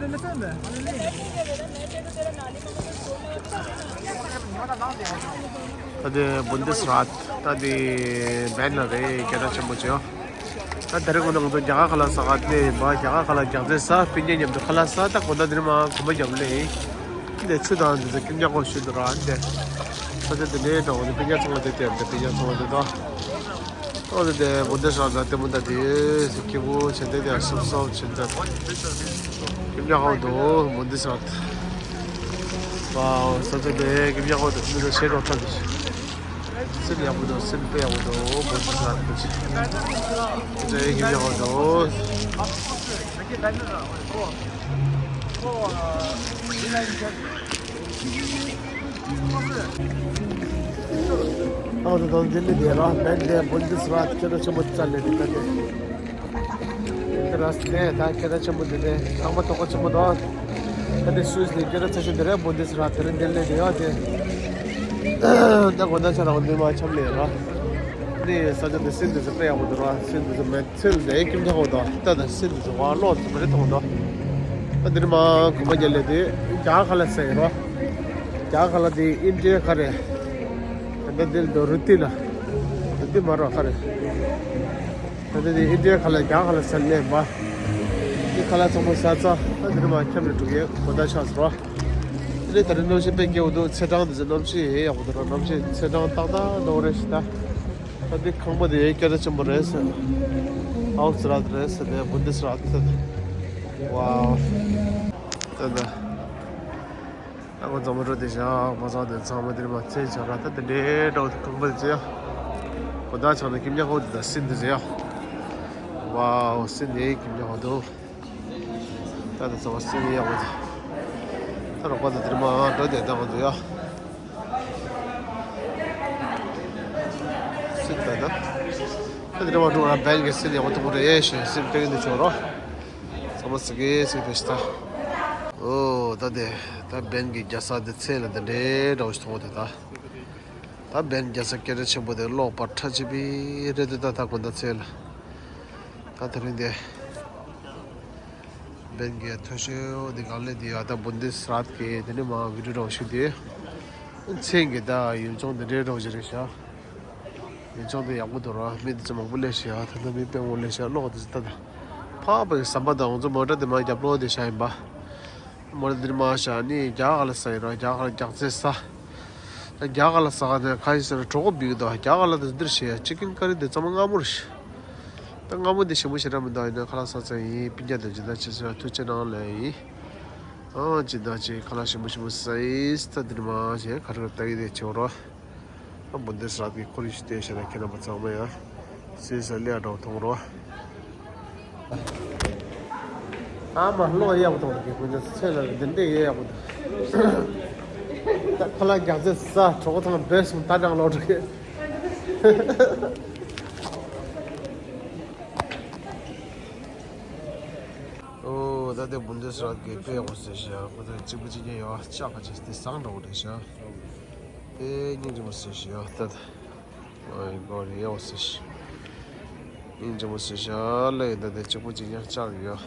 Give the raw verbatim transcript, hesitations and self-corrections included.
ད་དེ་བུན་དེ་སི་རཱཏ། ད་དེ་བན་ལ་རེད། སྐད་གྲགས་ཆེན་པོ་བྱོས། ད་དེ་རིང་ང་ཚོ་རྒྱ་གར་ཁ་ལག་ཟ་ག་སླེབས་ཡིན་པ། རྒྱ་གར་ཁ་ལག་རྒྱག་རྩེ་ཟ། སྤུན་ཀྱག་མཉམ་དུ་ཁ་ལག་ཟ། ད་དགོང་དག་འདིར་མར་གོམ་པ་རྒྱབ་སླེབས་ཡིན། འདི་ཆུ་དང་འདི་ཚོ་ཀེམ་ཉག་ཁོག་ཞུ་འདུག་ར། འདི་ས་ཆ་འདི་ནས་འགྲོ་བ་ནི་སྤུན་ཀྱག་ཚང་མ་འདི་སྟེར། འདི་སྤུན་ཀྱག་ཚང་མ་འདི་དང་། ཨོ་དེ་དེ་བུན་དེ་སི་རཱཏ་ལ་ལྟད་མོ་ལྟ་དེ་སི་ཁྱི་བོ་ཆེ་དེ་དེ་སོབ་སོབ་ཆེ་དེ་ཀེམ་ཉག་ཁོག་འདུག་བུན་དེ་སི་རཱཏ། ཝའོ། ས་ཆ་དེ་ཀེམ་ཉག་ཁོག་འདུག་མི་ཚོ་ཤེས་རོགས་ཐབས་དེ་སིན་ཡག་པོ་འདུག་སིན་དཔེ་ཡག་པོ་འདུག་བུན་དེ་སི་རཱཏ་དེ་ས་ཆ་ཡེ་ཀེམ་ཉག་ཁོག་འདུག་ཨོ་དེ་དང་འདི་ནི་དེ་ར་བན་དེ་བུན་དེ་སི་རཱཏ་སྐད་གྲགས་ཆེན་པོ་རྩ་ལས་དེ་ད་དེ། དེ་ར་སི་ནས་ད་སྐད་གྲགས་ཆེན་པོ་འདི་ནས་ཁང་པ་དོག་པོ་ཆེན་པོ་དང་། ད་དེ་སུད་སི་ནས་སྐད་གྲགས་ཆེ་ཤོས་འདི་རེད། བུན་དེ་སི་རཱཏ་དེ་རིང་འདི་ལས་དེ་ཡོད་དེ། ད་དགོང་དག་ཆ་རང་འདི་མ་འཆམ་ལས་ར། ནི་ས་ཆ་དེ་སིན་དེ་ཚོ་དཔེ་ཡག་པོ་འདུག་ར། སིན་དེ་ཚོ་མེད་ཚིལ་ནས་ཀེམ་ཉག་ཁོག་དང་། ད་ད་སིན་དེ་ཚོ་བ་ལོག་ཚོ་མ་རེད་མཐོང་དང་། ད་འདིར་མར་གོམ་པ་རྒྱབ་སླེབས་དེ་རྒྱ་གར་ཁ་ལག་ཟ་ཡིན་ར། རྒྱ་གར་ཁ་ལག་དེ་ཨིན་ཌི་ཡ་ཁ་རེད། ད་འདིར་འདུག་རུ་ཏི་ལ། རུ་ཏི་མ་རོ་ཁ་རེད། ད་ལྟ་དེ་ཨིན་ཌི་ཡ་ཁ་ལག་རྒྱ་གར་ཁ་ལག་ཟ་སླེབས་པ། འདི་ཁ་ལག་ཚང་མ་ཟ་ཚར། ད་འདིར་མར་འཁྱམས་ནས་འགྲོ་གི་ཡོད། དགོང་དག་ཆགས་སོང་ར། དེ་ནས་ད་རེས་གནམ་གཤིས་དཔེ་སྐྱིད་པོ་འདུག་ཚེས་གྲངས་འདི་ཚོ་གནམ་གཤིས་ཡག་པོ་འདུག་ར། གནམ་གཤིས་ཚེས་གྲངས་ཏག་ཏག་འདུག་རེད་ཤི་ད། ད་འདི་ཁང་པ་དེ་སྐད་གྲགས་ཆེན་པོ་རེད་ཟེར། ཨའོ་སི་རཱཏ་རེད་ཟེར། དེ་བུན་དེ་སི་རཱཏ་ཟེར། ཝའོ། ད་ད། ད་ཁོ་ཛོ་མེ་ཊོ་དེ་བཞག་མ་ཚང་དེ་ཚང་མ་དེར་མ་ཚད་བྱ་ར། ད་དེ་འདྲའི་འདྲ་བོ་དེ་ཁང་པ་དེ་ཚོ་ཡ། གོ་ད་ཆགས་ན་ཀེམ་ཉག་ཁོག་དེ་དང་སིན་དེ་ཚོ་ཡ། ཝའོ། སིན་ནས་ཀེམ་ཉག་ཁོག་འདུག་ད་དེ་ཚང་མ་སིན་ཡག་པོ་དེ། ད་རོགས་པ་དེ་དེར་མ་འགྲོ་དེ་ད་ང་ཚོ་ཡ། སིན་ད་ད། ད་དེར་མ་འགྲོ་ང་བན་གི་སིན་ཡག་པོ་མཐོང་གི་རེད་ཞེས་སིན་སྤྲད་གི་འདུག་ཆོག་རོགས། ཚང་མ་ཟེར་གི་ཟེར་ཕེ་ཤི་ད། ཨོ་ད་དེ་ད་བན་གྱི་རྒྱ་ས་དེ་ཚེ་ལ་དེ་འདྲའི་འདྲ་བོ་ཞིག་མཐོང་བ་དེ་ད། ད་བན་རྒྱ་ས་སྐད་གྲགས་ཆེན་པོ་དེ་ཀློག་པར་ཁྲ་ཆེ་བི་རེད་དེ། ད་ད་དགོང་དག་ཚེ་ལ་ད་དེ་རིང་དེ་བན་གྱི་མཐོ་ཤོས་དེ་གང་ལས་དེ་ཡ་ད་བུན་དེ་སི་རཱཏ་གི་དེ་ནི་མ་བི་ཌིའོ་འདྲ་བོ་ཞིག་དེ། མཚན་གྱི་ད་ཡུལ་ལྗོངས་དེ་འདྲའི་འདྲ་བོ་ཞིག་རེད་ཤག་ཡུལ་ལྗོངས་དེ་ཡག་པོ་འདུག་ར། མི་དེ་ཚོ་མང་པོ་སླེབས་ཤག་ད་ལྟ་མི་དཔེ་མང་པོ་སླེབས་ཤག་ཀློག་དེ་ཚོ་ད་ད་ཕག་པའི་ཟམ་པ་དང་ང་ཚོ་མོ་ཊ་དེ་མར་རྒྱབ་ལོགས་དེ་བཞག་ཡིན་པ། མོ་ཊ་འདིར་མར་བཞག་ནི་རྒྱ་གར་ལ་ཟ་ཡིན་ར། རྒྱ་གར་རྒྱག་རྩེ་ཟ། ད་རྒྱ་གར་ལ་ཟ་ག་ནས་ག་ཡིན་ཟེར་ན་གྲོད་ཁོག་ལྡིར་གི་འདུག་རྒྱ་གར་ལ་དེ་འདིར་བཞེས་ཡ་ཅི་ཀིན་ཀ་རི་དེ་ཚང་མ་མངར་མོ་རེད། ད་མངར་མོ་འདི་ཞིམ་པོ་ཞེ་དྲག་མི་འདུག་ཡིན་ན་ཁ་ལག་ཟ་ཚར་ཡིན། སྤུན་ཀྱག་དེ་ཇི་ལྟར་བྱེད་ཟེར་ཐུགས་རྗེ་གནང་ལེ་ཡིན། ཨང་ཇི་ལྟར་བྱེད་ཁ་ལག་ཞིམ་པོ་ཞིམ་པོ་ཟ་ཡིན། ད་འདིར་མར་བཞེས་ག་རེ་ལྟ་གི་དེ་བྱེད་རོགས། ཨ་བུན་དེ་སི་རཱཏ་གི་ཁོར་ཡུག་ཞིག་བལྟས་བཞག་ན་ཁྱེད་རྣམ་པ་ཚང་མ་ཡང་སེམས་ས་ལེ་འགྲོ་མཐོང་རོགས། ཨ་མ་ཀློག་ཡག་པོ་མཐོང་གི། བུན་དེ་སི་ཚེ་ལ་འདི་འདྲས་ཡོད་ཡག་པོ་འདུག་ད་ཁ་ལག་རྒྱག་རྩེ་ཟ། གྲོད་ཁོག་ཚང་མ་སྦས་སོང་། ད་ནང་ལོག་འགྲོ་གི། ཨོ་ད་དེ་བུན་དེ་སི་རཱཏ་གི་དཔེ་ཡག་པོ་ཟེར་བཞག་ཁོ་ཚོ་གཅིག་པུ་གཅིག་རྐྱང་ཡོད། ལྕགས་ཁ་ཅིག་དེ་བཟང་འདྲ་བོ་རེད་བཞག་དེ་སྙིང་རྗེ་མོ་ཟེར་བཞག་ད་ད། ཨོ་ཡིན་གོ་རེད་ཡོད་ཟེར། སྙིང་རྗེ་མོ་ཟེར་བཞག་ལ་ཡིན། ད་དེ་གཅིག་པུ་གཅིག་རྐྱང་ལྕགས་ཡོད།